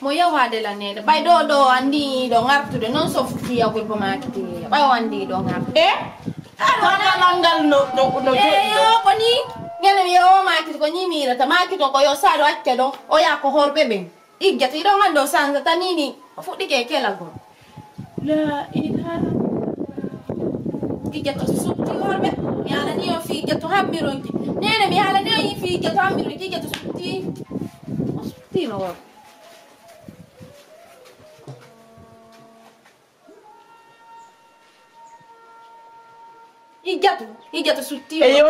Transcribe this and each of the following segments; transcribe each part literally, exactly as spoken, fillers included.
Mo yawaade la neene. Ɓay ɗoo ɗoo anndi ɗo ngartude, non so fuɗɗii yawgol ko maakiti. Ɓay o anndi ɗo ngartude. E? Aɗo Ko anndi. Ɗalal ngal no, no, no joɗi ɗo. Eyo, ko nii. Ngel mi o maakiti ko nii miirata. Maakito ko yo saɗo acca ɗo. O yaa ko horɓe ɓen. Ijjata, iɗon anndi o sansata nii nii. O fuɗɗike e kelagol. La ilaha. Ijjata so suɓtii worɓe. Mi haalanii on fii ijjata hammironki. Neene, mi haalanii on fii ijjata hammironki. Ijjata suɓtii. O suɓtiino worɓe. Ijjatu, Ijjatu suttii worɓe. Eyo,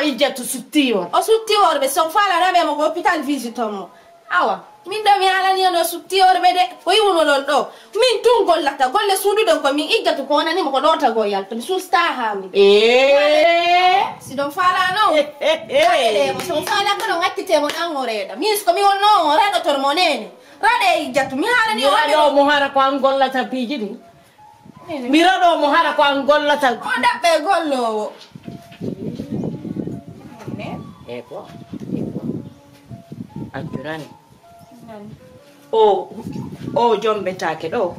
Ijjatu suttii worɓe. O suttii worɓe, si on faalaa ɓe mo ko hôpital visiton mo. Awa, min ɗoo mi haalanii on o suttii worɓe de, ko iwunoɗon ɗoo. Min tun gollata, golle suuɗuɗon ko min Ijjatu ko wonani mo ko ɗootagol yalta, mi sustaa haa mi. Ee. Si ɗon faalaa non, gaɗe ɗe mo, si on faalaa ko ɗon accitee mo ɗan o reeɗa. Min si ko mi wonnoo on, reeɗotor mo neene. Raɗe Ijjatu, mi haalanii on. Mi raɗoo mo hara ko an gollata piiji ɗin. Mi raɗoo mo hara ko an gollata. O ɗaɓɓe golloowo. E ko, e ko. Accunani. O, o jombetaake ɗoo.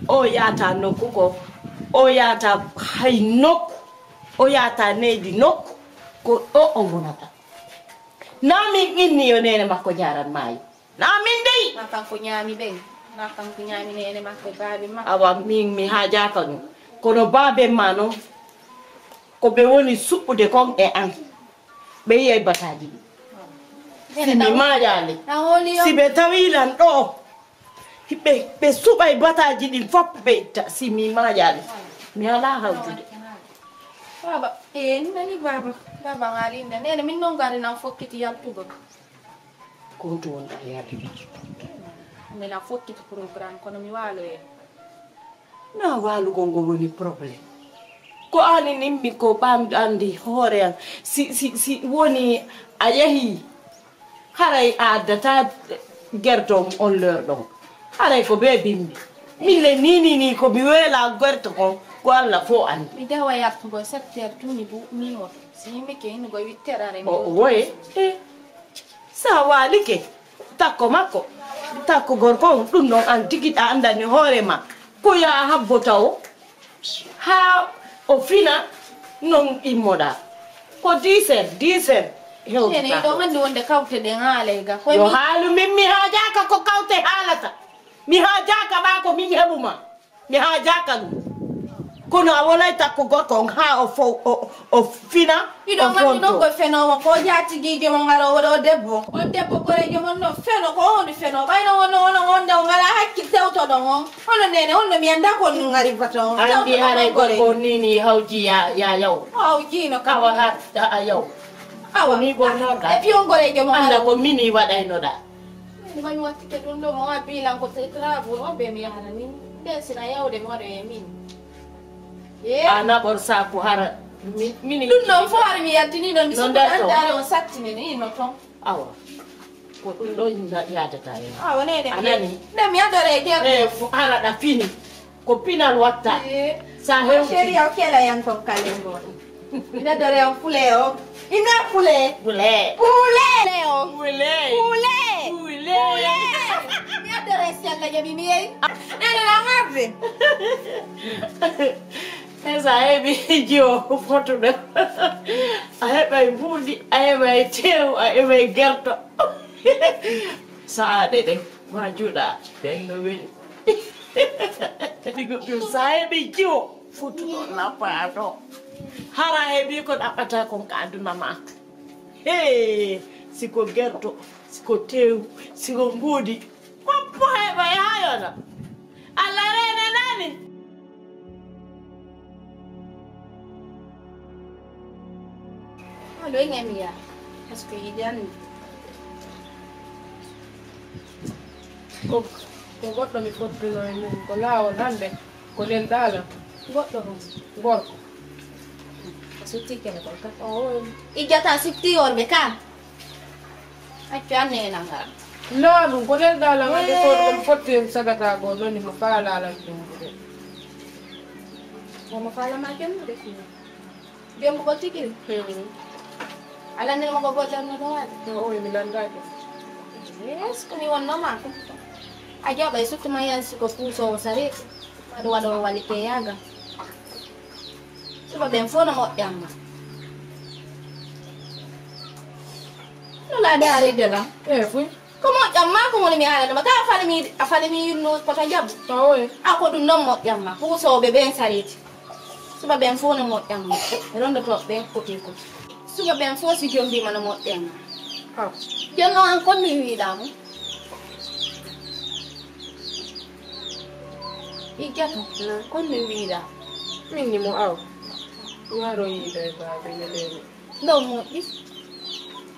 O yaata nokku ko. O yaata hay nokku. O yaata neydi nokku. Ko ɗoo o wonata. Naa min inni yo neene makko jaaran maayi. Naa min dey. Naa kanko ɲaami ɓen. Naa kanko ɲaami neene makko e baaben makko. Awa, min mi haajaaka ɗum. Kono baaben maa non, ko ɓe woni suɓɓude kon e an. Ɓe yi'ay bataaji ɗin. Si mi maayaali. Si ɓe tawii lan ɗoo, ɓe, ɓe suɓay bataaji ɗin fof ɓe itta, si mi maayaali. Mi alaa hawtude. Baaba, ee, mi nanii baaba. Baaba ŋaali innde. Neene, min non gari nan fokkiti yaltugol. Ko honto wonɗaa yaade? Mbeɗa fokkiti programme, kono mi waaloyay. Naa waalugol ngol woni problème. Ko an inimmi ko ɓamɗo anndi hoore an. Si, si, si woni a yehii, haray a addataa gerto on, on l'heure ɗon. Haray ko bee bimbi. Min le nii, nii, nii ko mi weelaa gerto kon, ko Alla fow anndi. Mi dawa yaltugol sept heures tun, mi bu-, mi woto. Si yimɓe ke innugo huit heures, haray mi O, woto. Woye, eh. Si a waalike, takko makko, takko gorko on, ɗum ɗon an tigi ɗa anndani hoore ma. Ko yaa habbota o, haa o fina, non immoɗaa. Ko dix heures, dix heures hewtata. Neene, hiɗon anndi wonde kawte ɗen haalay ga. Koye yo mi haalu min, mi haajaaka ko kawte haalata. Mi haajaaka ɓaa ko min heɓu ma. Mi haajaaka ɗum. Kono a wonay takko gorko on haa o fo-, o, o fina, o fonto. Hiɗon anndi non ko fenoowo, ko jaatigiijo mon ngaroowo ɗoo debbo. On debbo koreejo mon non feno, ko honɗun fenoo? Ɓay non on, on, on nde on alaa hakkil tewtoɗon on. Hono neene, on no mi anndaa ko on ngari fata on. Anndi haray gorko on nii, nii hawji ya, ya yaw. O hawjiino kam. Awa ha, a, a yaw. Awa. Ko nii bonnorɗaa. E piyon koreejo mon. Annda ko mini waɗaynoɗaa. Min, ko mi wattike ɗum ɗo, mo wa biilan ko te travaux o ɓe mi yahana min. Nden sina yawde mi waɗoya e min. Ee? A naɓor saaku hara mi-, mini. Ɗum ɗon fof hara mi yaltini ɗon, mi non suɓo nder to. Andaare on sattini ni no ton. Awa. Ko ɗum ɗo yinda yaadata en. Awa, neene. A nani? Nde mi adore e gerɗe. Eh, fu-, hara ɗa fini. Ko pinal watta. Eh. Sa hewti. Chéri, o kela yan ton kalen go. Ina dore on fule o. Ina fule. Fule. Fule. Fule o. Fule. Fule. Fule. Fule. Mi adore sella jabi mi yeyi. Nene na ngarde. E sa heɓi jiwo fotuɗo. A heɓay mbuuɗi, a heɓay teew, a heɓay gerto. Sa'aaɗe ɗen, ma juɗa, ɓen no weli. Ɗigo ɗum, sa heɓi jiwo, futuɗo nafaɗo. Hara heɓi ko ɗaɓɓata kon ka aduna ma. Hee, si ko gerto, si ko teew, si ko mbuuɗi, foppo heɓay haa yona. Allah reenanani. Allo, en emi yaa, parce que yiɗi anndi. Ko, ko goɗɗo mi fottuno e mum, ko laawol hannde, ko nelɗaa lan. Goɗɗo hon? Gorko. A suttii kene kon ka? Oo. Ijjata suttii worɓe ka? Accu anne en a ngara. Laa, ɗum ko nelɗaa lan, hannde ko ɗum fotti en sagata goo, noni mo faalaa lan ɗum de. Mo mo faala ma kenno de fini. Jombo ko tigi. Hmm. Ala ne mo ko bojarno ɗo waɗi. No, o mi landaaki. Yes, ko mi wonno ma ko. A jaɓay surtout mariage si ko puusoowo sareeti, waɗo waɗoowo wali peyaga. Suka ɓen fof no moƴƴan ma. No laa de a redde lan. E fuy. Ko moƴƴan ma ko woni mi haalana ma. Ka a fali mi, a fali mi yinno ko ta jaɓu. Awoy. A ko ɗum non moƴƴan ma. Puusooɓe ɓen sareeti. Suka ɓen fof no moƴƴan ma. Rondotooɓe ɓen koti koti. Suka ɓen fof si jombiima no moƴƴan ma. Aw. Jonno an kon mi wiiɗaa mo. Ijjata, kon mi wiiɗaa. Min ni mo aw. Waro yiiɗa e baabe ne ɗen. Ɗon moƴƴi.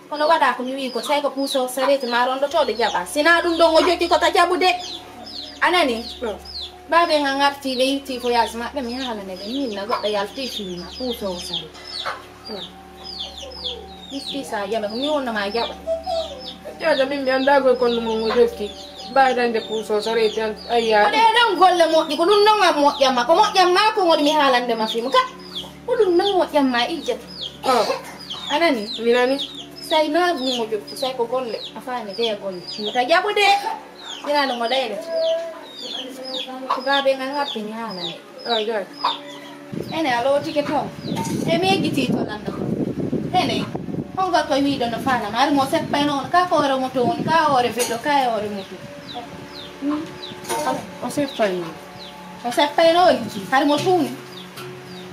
Kono waɗaa ko mi wii ko, say ko puusoo sareeti maa rondotooɓe jaɓaa. Sinaa ɗum ɗon o jokki ko ta jaɓude. A nani? Ɗon. Baabe ngal ngartii ɓe yittii voyage maɓɓe, mi haalane ɓe, min na goɗɗo yaltii fii ma, puusoo sareeti. Ɗon. Yittii sa jaɓa, ko mi wonno ma jaɓa. Jaaja, min mi anndaa koy kono mo o jokki. Baawi dañde puusoo sareeti an, ayya. Ko ɗee ɗon golle moƴƴi, ko ɗum ɗon am moƴƴan ma, ko moƴƴan ma ko woni mi haalande ma fii mo ka. Ko ɗum non moƴƴan ma ijjata. Oh. A nani? Mi nani. Say naa ɗum mo jokki, say ko golle, a faami de golle. Mi ka jaɓude, sinaa no mo ɗayre. Ko baabe ngal ngarti mi haalane. Oh, jaaja. Ene a lootike toon. E mi yejjitii to lanndo ko. Ene, on ka koye wiiɗo no faala ma, ari mo seppayno on, ka ko hoore moto woni, ka hoore velo, ka e hoore moto. Hmm. O seppayno. O seppayno o yiiti, hari mo suuni.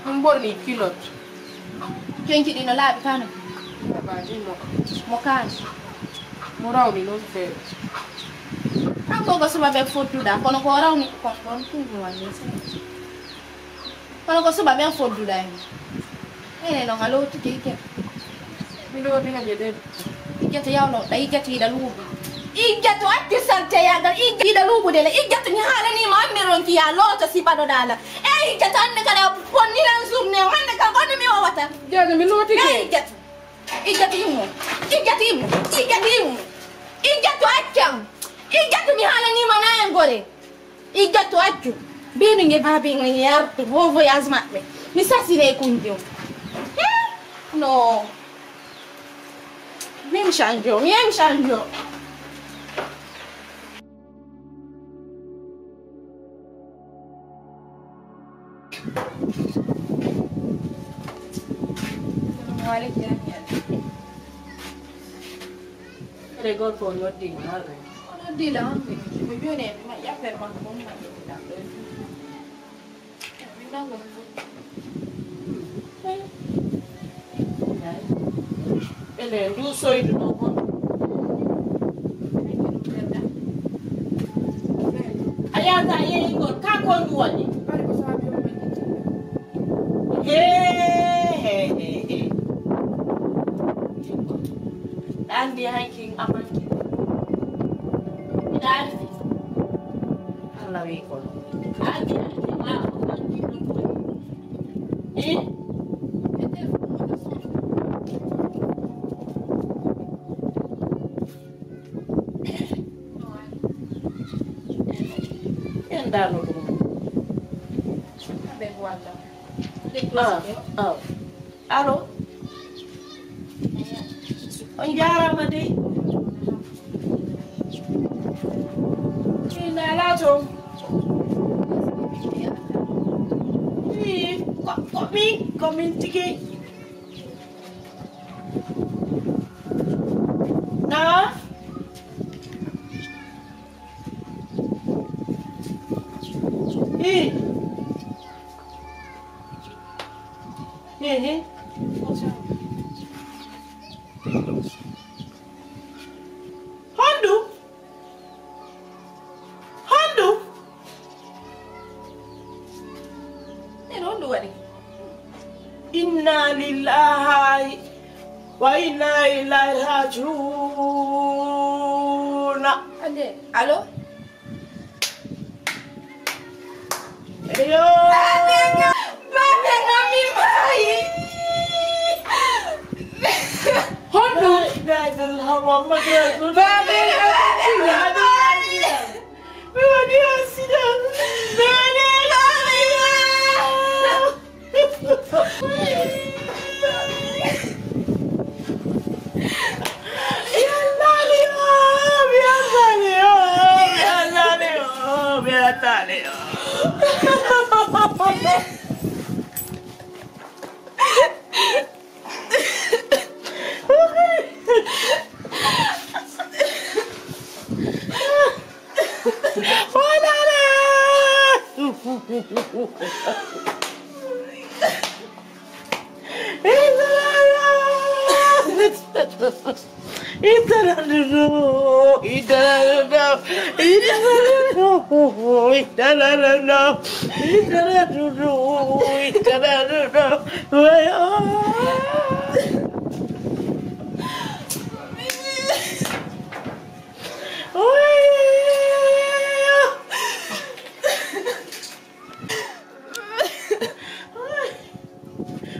Ɗum bonni kilot. Conci ɗi no laaɓi kano. Laaɓaji mo. Mo kaani. Mo rawni noon feere. An ko ko suba ɓe fodduɗa, kono ko rawni kon ɗon tun no wani. Kono ko suba ɓen fodduɗa en. Ene non a lootike ike. Mi looti hanje ɗen. Ijjata yawno, ɗa ijjata yiɗa luuɓu. Ijjata accu salteyagal, ijjata yiɗa luuɓude le. Ijjata mi haalanii ma an mi ronki ya looto si baɗoɗaa la. E ijjata hannde kala bonniran journée o, hannde kam kono mi wawata. Jaaja mi lootike. E ijjata. Ijjata immo. Ijjata immo. Ijjata immo. Ijjata accam. Ijjata mi haalanii ma na en gore. Ijjatu accu. Binu nge baabi nge yartu ho voyage maɓɓe. Mi sasine kunjo. Hmm? No. Min change, min change. Salamu aleykum. Kare gorko o noddi ma, hara. O noddi la, on mi, mo jooni en, mi maƴƴi affaire makko, on maƴƴi ɗam ɗo. Mi nango mi fof. Ene ndu soydu ɗo kon. A yahata yeeyugol, ka ko ndu waɗi? Bari ko saabi on maƴƴi. He, he, he, he. Ɗa anndi hanki amanki. Miɗa anndi. Allah wi ko. Ɗa anndi hanki ma amanki. Eh? En daano ɗum. Ɓe walla. Ah, ah. Allo? On jaaraama dey. Min alaa toon. Ii, ko, ko min, ko min tigi. Naa? Ii. Ehe. Honɗum? Honɗum? Nene honɗum waɗi? Inna lillahi wa inna ilayhi raji'un. Ande, allo? Eyo. Baaba, baaba, mi maayi. Honɗum? La ilaha illallah Muhammadu Rasulullah. Baaba, baaba, mi maayi. Mi waɗi accident. Baaba, baaba.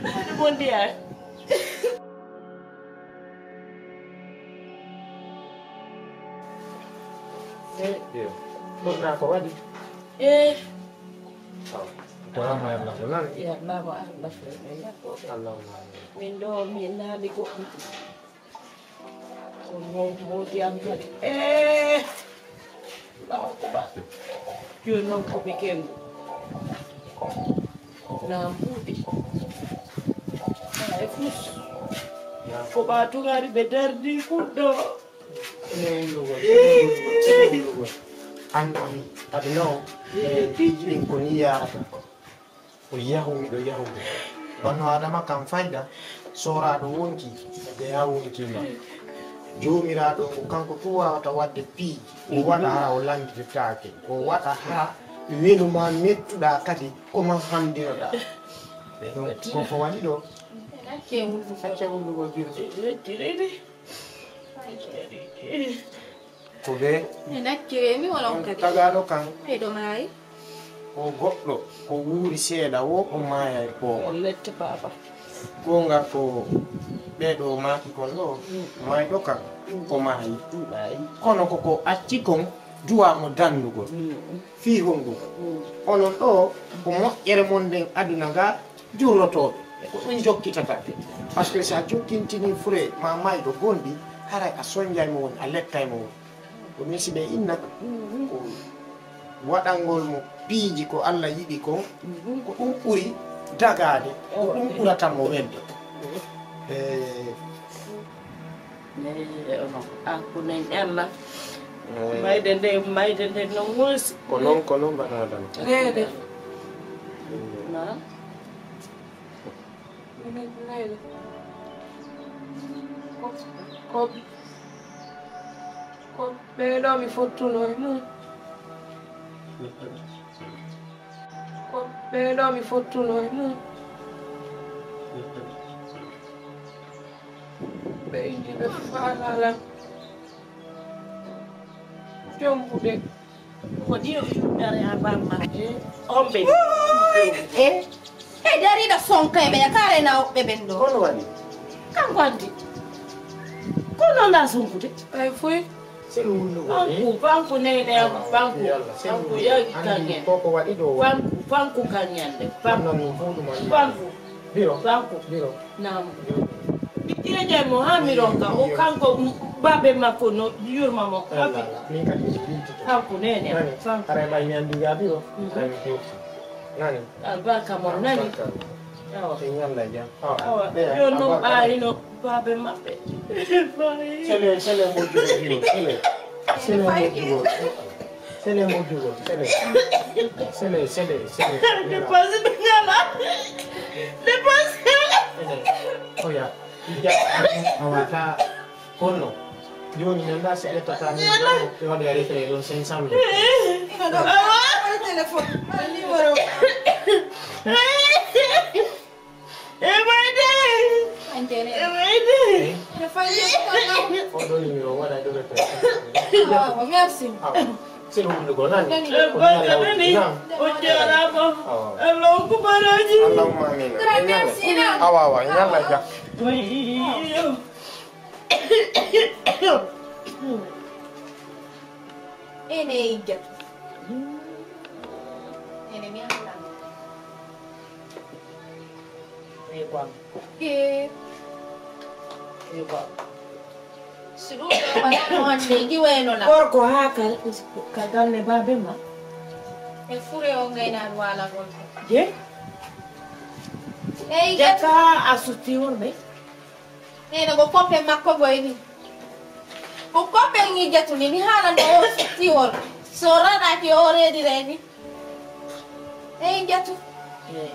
Wonde bonde yaay. Eh, yo. Ɗum naa ko waɗi? Eh. Aw. Ko Rama Yalla ko nani? Ya, Rama Yalla ko nani? Allahumma amin. Min ɗo, min naali ko. Ko mo-, moodi am kadi. Eh! Allahu akbar. Jooni noon ko mi kengu. Na mbuuɗi. Na e fus. Ko ɓa tugari ɓe dardi fuɗɗo. Anndi aduna o, e piiji ɗin ko ni yaarata. O yahu, miɗo yahude. Wano Adama kan fayda, sooraaɗo wonki, ɓe haa wonki ma. Joomiraaɗo ko kanko tun waawata waɗde piiji, o waɗa haa o lantitaake, o waɗa haa welo ma mettuɗa kadi ko ma hanndinoɗa. Ɗum ko ko waɗi ɗo? Acce wullugo. Acce wullugo, Biro. Ko ɓe. Mi nakkiree mi wala on kadi. Tagaaɗo kan. Ɓeyɗo maayi. Ko goɗɗo ko wuuri seeɗa wo o maaya e poowal. Lette baaba. Goonga ko ɓee ɗoo maaki kon ɗoo, mm, maayɗo kan o maayi. Maayi. Kono ko ko acci kon duwaa mo danndugol. Mm. Fii honɗun? Mm. Onon ɗoo ko moƴƴere mon nden aduna nga jurrotooɓe. Ko ɗun jokkitata. Parce que si a jokkintinii fure maa maayɗo gonɗi, haray a sonjay mo woni, a lettay mo woni. Ko min si ɓe inna ko waɗangol mo piiji ko Alla yiɗi kon, ko ɗun ɓuri dagaade, ko ɗun ɓurata mo welde. Eh, eh, ono, ah, ko nen Alla. Eh. Mayde nde, mayde nde no muusi. Ko non, ko non mbaɗa Adama. Reede. Na? Ko, ko, ko ɓee ɗoo mi fottunoo e mun. Ko ɓee ɗoo mi fottunoo e mun. Ɓe yiɗi ɓe faalaa lan. Jombude. Ko ɗiyo iwdare a bamma. On ɓe. Eh? E dariiɗo sonka e ɓe, kaare na woɓɓe ɓen ɗoo. Kono waɗi? Kanko anndi. Kono ndaa sonkude. Ay fuy. Selu wullugo. Fanku, fanku nene am, fanku. Yalla, selu fanku wullugo. Yagi kangen. Koko waɗi ɗoo. Fanku, fanku kangen de. Fanku. Fanku. Biro. Fanku. Biro. Naam. Mi ƴeeƴay mo haa mi ronka. O kanko, m-, baabe makko no yurma mo. Alla, alla. Min kadi mi limtito. Kanko nene. Nani? Kanko. Haray ɓay mi anndi ga biro. Mhm. Haray mi hewti. Nani? Albarka mo nani. Albarka. Awa. E ñalla jam. Awa. Awa. Ɓeya, yo non albarka. Ɓaarino baabe maɓɓe. Sele, sele mo jugo biro. Sele. Sele mo jugo. Sele mo jugol, sele. Sele, sele, sele. Dépense ɓe ñala. Dépense. Sele. Oya. Ija. Awata. Kono. Joni nanda si ƴettata ni. Ɓe waɗi arrêté ɗon cinq cent mille. Awa. Téléphone. Numéro. E mayde! Mayde! E mayde! Eh? Ene fayde ko non. Oɗo numéro waɗa ɗo répété. Awa, merci. Awa. Sino wullugo nani? Nani? E ko nani banta nani? Nani? O jarama. Awa. Allah ko baraji. Allahumma amin. Merci. Awa, awa, ñalla ja. Iyo. Ene ijjatu. Ene mi anda. Ee, ko am. Ee. Ee, ko am. Si ɗum ɗo waɗaano hannde, ngi wayno la. Gorko haa kal-, ka galle baabe ma? E fure o ngaynaan waalagol ko. Je? Eey, jaka a sutti worɓe? Neene ko koppe makko goy ni. Ko koppe ngijjatu ni, mi haalano o sutti worɓe. So raɗaaki o reedire ni. Eyi, njatu. Eyi.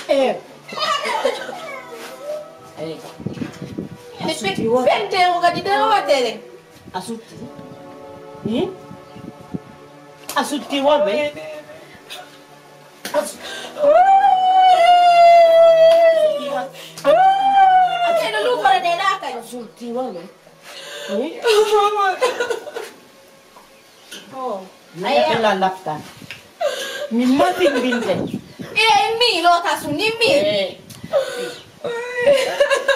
Eyi. Eyi. Ene sutti won. Fente o kadi ɗen o waɗere. A sutti? Hmm? A sutti won ɓe? A su-, Ene lugore ɗe ɗa kay. A sutti won ɓe? Hmm? Oh. Aya. Ela laftan. Min masin binte. E, mi lota su, ni mi. Eh.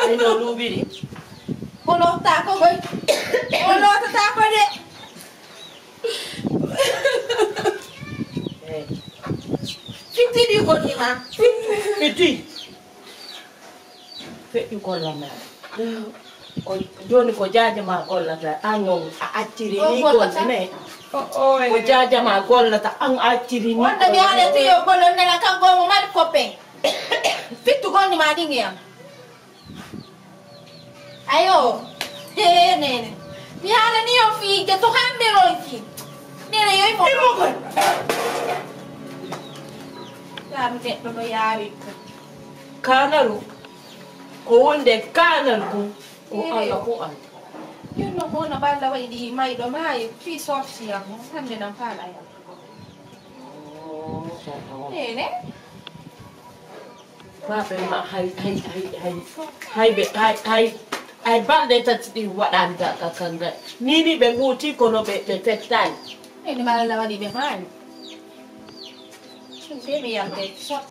Ay no luubiri. O lotta ko goy. O lotata ko de. Eh. Fitti di ko di ma. Fitti. Feƴƴu golla ma. Ko, jooni ko jaaja ma gollata, an on a acciri ni golle. O, o, e. Ko jaaja ma gollata, an a acciri ni. Wonde mi haɗa tiyo golle nela kan gomo mari koppe. Fittu gondi ma ɗingi am. Ayo. He, nene. Mi haɗa ni on fi, ke to hambe ronki. Nene yoy mo. Imo goy. Lam neɗɗo no yaari. Kaanaru, ko wonde kaanal kon, ko Alla ko andi. Yonno ko no Balla waɗi ɗi mayɗo maayo, fii sorciya mo, hande nan faala yam. Ene? Maa ɓe ma hay, hay, hay, hay, hay ɓe, hay, hay, hay balɗe tati ɗi waɗanta ka, ka, ka, ni, ni ɓe ɓuuti kono ɓe, ɓe fettaani. Ene Balla waɗi ɓe maayo. Ɗum de mi yamɓe sort.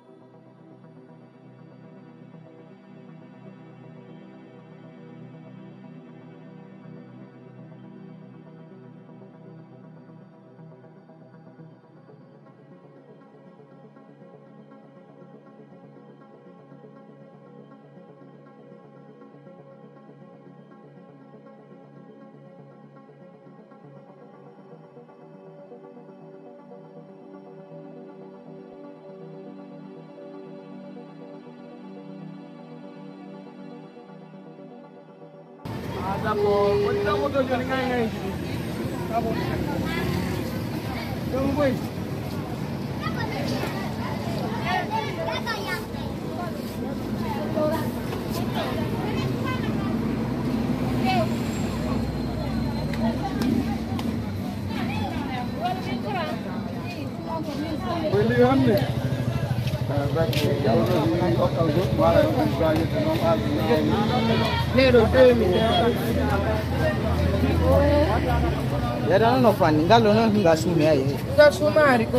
Yadano no fani, ngalo no nga sumi aye. Nga sumari ko.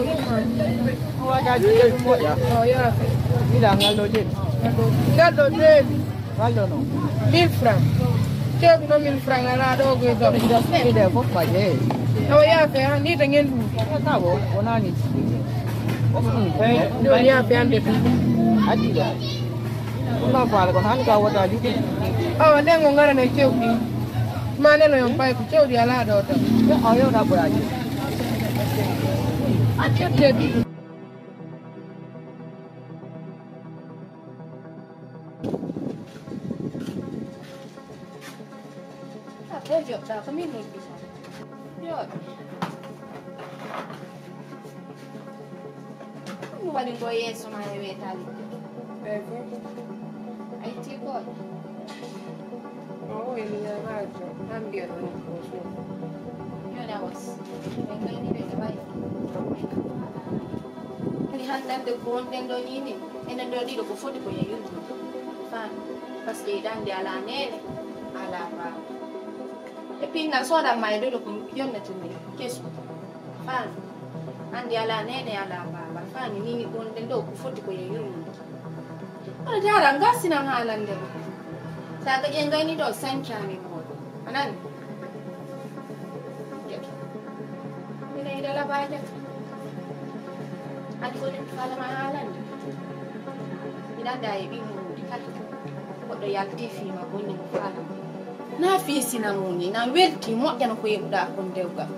Wada jide mo ya. Oh, ya. Ila ngalo je. Ngalo je. Ngalo no. Mille francs. Cewɗi no mille francs alaa ɗo ko e gam. Ida fof paje. Awa yaafe ha ni to ngen ɗum. Ka wo, wonani. Ɗon yaafe hande ɗum. Addi ɗo. Ɗum ɗon faala kono hande ka wota liɗɗi. Awa nden o ngarana cewɗi. Ma neno yon pay ko cewɗi alaa ɗo tan. Yo, o yewna ɓoyaji. Accetteɗi. Ah, ɓe joɓɗa ko min noddi. Yooɓe. Ɗum waɗi ngo yeeso ma e weetaali. Eyi, ko. A itti ko? O, ene ñaama jo. An mbiyan on ko so. Yo na was. Ɓe ngayni ɓe ɓe wayi. Ni hanndande ko wonɗen ɗo nii ni, enen ɗo ɗiɗo ko foti ko yeyude. Faan. Parce que yiɗande alaa neene, alaa baaba. E pinngal soodan ma e ɗo ɗo ko yonnete ni, kesu. Faan. Anndi alaa neene, alaa baaba. Faan ni ni wonɗen ɗo ko foti ko yeyude. Aɗa jaara, ngasinan haalande ma. Saaga ƴen ngayni ɗo sancaani moɗo. A nani? Jeki. Mine ida labaaje. Adi ko ɗum faalama haalande. Miɗa annda e ɓii mum ɗi kala. Goɗɗo yalti fii ma bonni mo faalama. Na fii sina mum ni, na welti moƴƴa no ko yeɓuɗaa kon dewgal.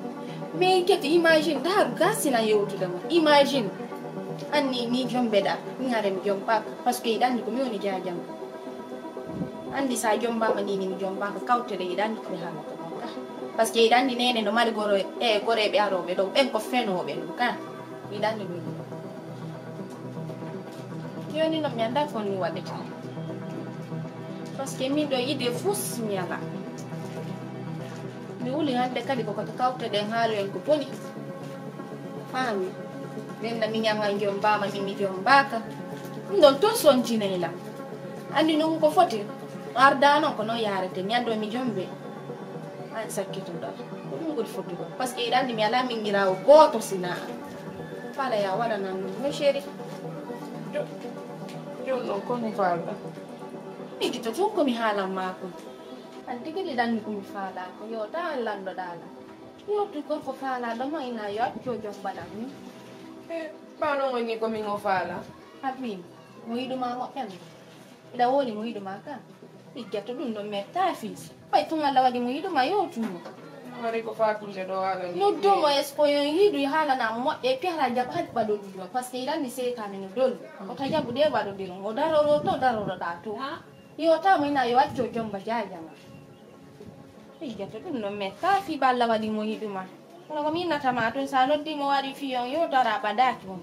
Mais kete imagine, daaru ga sina yewtude ma. Imagine. Anni ni jombeɗaa, ni hare mi jombaaka. Parce que iɗa anndi ko mi woni jaajam. Anndi so a jombaama ni, ni mi jombaaka, kawtere iɗa anndi ko mi haalata kon ka. Parce que iɗa anndi neene no mari gore, e goreeɓe arooɓe ɗo, ɓen ko fenooɓe ɗum ka. Iɗa anndi ɗum. Jooni non mi anndaa ko mi waɗata. Parce que min ɗoo yiɗde fus mi alaa. Mi wuli hannde kadi ko koto kawteɗen haaloyen ko boni. Faami. Ɓen na mi ñaŋal jom mbaama, min mi jom mbaaka. Ɗum ɗon tun sontinay lan. Anndi non ko foti. Ardaa non ko non yaarete. Mi anndoo mi jom be. An sakkitoɗaa. Ko ɗum ɓuri fotugol. Parce que hiɗa anndi mi alaa miñiraawo gooto si naa an. Faala ya waɗanan ɗum. Mon chéri. Jo-, jooni non ko mi faalɗaa? Miijito tun ko mi haalan maa kon. An tigi hiɗa anndi ko mi faalaa ko. Yo taa an lanɗoɗaa lan. Yo tun gorko faalaaɗo ma ina yo accu o jom mbaɗan. Hmm? Eh, ɓaa non woni ko min o faalaa? Abin, mo yiɗu maa moƴƴan. Hiɗa woni mo yiɗu maa kan? Igga to ɗum ɗon mettaa fii. Ɓay tun Alla waɗi mo yiɗu maa, yewtu mo. Wari ko faatunde ɗoo haala ni. Noddu mo, est-ce que yo yiɗu haalana mo moƴƴa, e piyata jaɓa hade ɓaɗo ɗum ɗoo. Parce que hiɗa anndi seytaane no doli. Ko ta jaɓu ɗe ɓaɗo ɗiron. O daroro to, daroroɗaa to. Yo taa mo ina yo accu o jomba jaaja maa. Igga to ɗum ɗon mettaa fii Alla waɗi mo yiɗu maa. Kono ko mi innata maa tun, si a noddii mo wari fii on, yo dara ɓadaaki mo.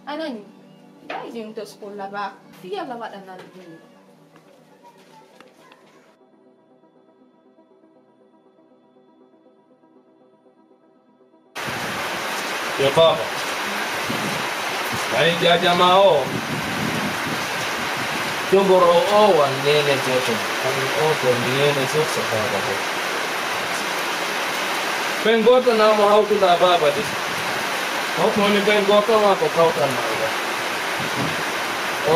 A nanii? Ɓay ɗum to school la ba. Fii Alla waɗanan ɗum. Yo baaba, ɓay jaaja maa o, jogoro o wan neene gooto, kono o ko neene so, so baaba gooto. Ɓen gooto na mo hawtuɗaa baaba de. Ko woni ɓen gooto maa ko kawtal maa ngal.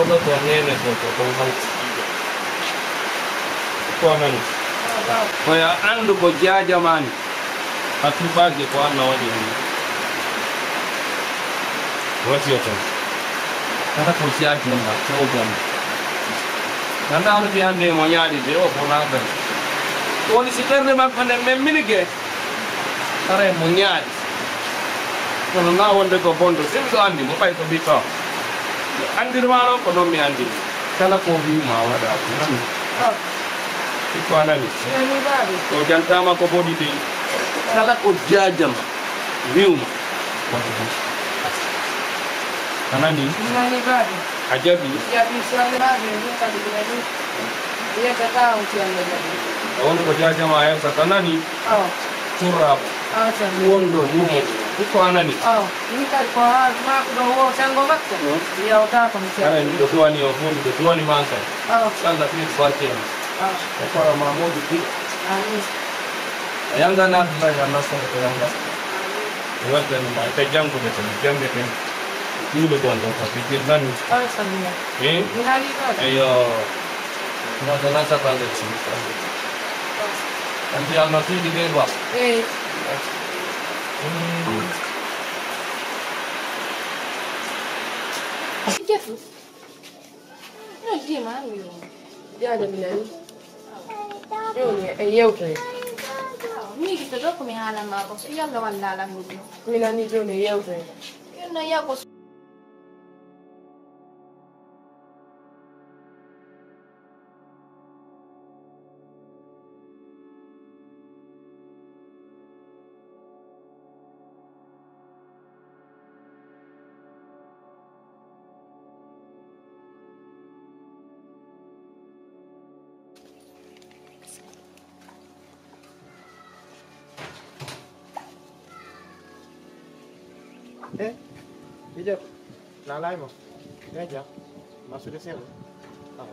Oɗo ko neene gooto, ko hawti. Ko a nani? Ko yo a anndu ko jaaja maa ni. A tuubaaki ko Alla waɗi heen. Wasiya tan. Kala ko jaajinɗaa, tawdan. Ganndaa hono fii hannde mo ñaaɗi de, o ko naatan. Ko woni si ɓernde makko nden memmini ge, haray mo ñaaɗi. Kono naa wonde ko bonɗo, si miɗo anndi mo, ɓay ko ɓiɗɗo am. Anndirmaa non ko non mi anndiri. Kala ko wi'umaa waɗaa ko nani. Ah. Ɓikko a nani? Mi nanii, baabi. O jantaama ko boni de. Kala ko jaajam wi'umaa waɗu hen. A nanii? Mi nanii, baabi. A jaɓii? Mi jaɓii, si Alla jaɓii, min kadi mi nanii. Mi yeddataa on si Alla jaɓii. A woni ko jaajam a yewtata, a nanii? Awa. Turraabo. Awa, senngo. Wonɗo lumo. Ɓikko a nanii? Awa. Min kadi ko haa maaku ɗo woo senngo makko. Hmm. Mi yawtaa ko mi senngo. Haray miɗo duwani on fof, miɗo duwani maa kadi. Awa. Alla fii ko barke en. Awa. E kora ma moƴƴi ɗiɗo. Amin. A yanga naata tawi a nasta ko yanga. Mi weltani ma, ete janngude tan, jannge ten. Juule gon ɗon ko fijir nani. Awa, senngo. Eh? Mi nanii ɗon. Eyo. Nata nata bande. Anti Alla fii ɗi ɓe ba. Eh. Mm. Jefu. No jima mi yo. Jaada mi nani. Jooni en yewtoy. Miijito ɗoo ko mi haalan maa ko, so Yalla wallaa lan ɗum. Mi nanii jooni en yewtoy. Yo no yago. Eh, Ijo, na laay mo. Eh, ja. Masude sero. Awa.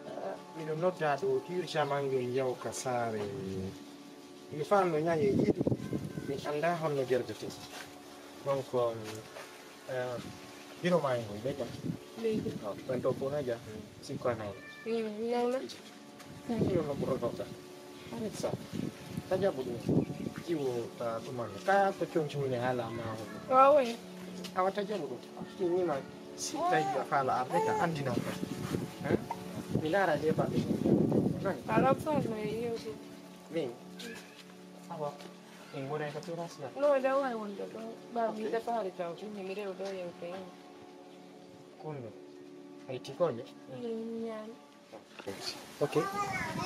Eh, miɗo noddaa ɗo urgemment ngel yaw ka saare. Mi faanno ñañe yiɗu. Mi anndaa honno gerdete. Donc, eh, biro maa en ngol, ɓe jam. Leydi. Awa, ɓen ɗo fof na jam. Sikko ana woni. Mm, nawna. Ɗum yo no ɓurotoo ka. Amin sa. Ta jaɓu ɗum. Jiwo ta ɗuman. Ka ko conci woni haala ma o. Waawe. Awa ta jaɓu ɗum. Ɗum ni ma. Si tawi a faala arde ka andinan ka. Hein? Mi laara de ba. Nani? Ala faala e yewde. Min. Awa. En wonay ka terrasse na. No, da wawi wonde ɗo. Ba mi defaari taw. Ɗum mi rew ɗo yewte. Kunno. Ay tikoño. Min ñaami. Ok.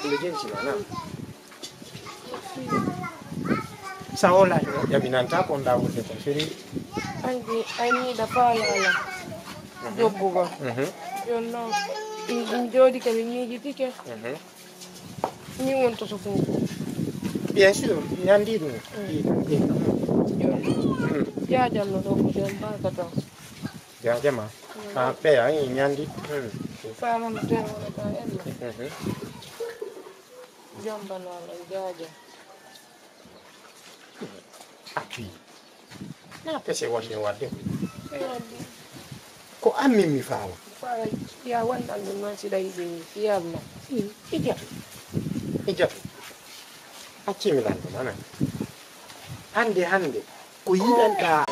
Nde jenti ma, na? Sa o laaj mo, ƴaminanta ko on ɗa wonde kon. Feri Anndi, ay miiɗa faalaa lan joggugol. Mhm. Jooni non, min, min jooɗike, min miijitike. Mhm. Min wontoto ko. Bien sûr, ɲandi ɗum. Mm. Jooni non, mm, jaajanno ɗoo ko jooni baaka taw. Jaajama. Mm. Ah, ɓeya, eh, ɲandi. Mm. Faamano teewono ka ella. Mhm. Jombanoo lan, jaaja. Api. Na pese wonde wadde. Ko an min mi faala. Faala, ya wonɗan ɗum noon, si ɗa yiɗi mi fiyal ma. Hmm, ijatu. Ijatu. Acci mi lanndo, nana. Hannde, hannde, ko yiɗanɗaa?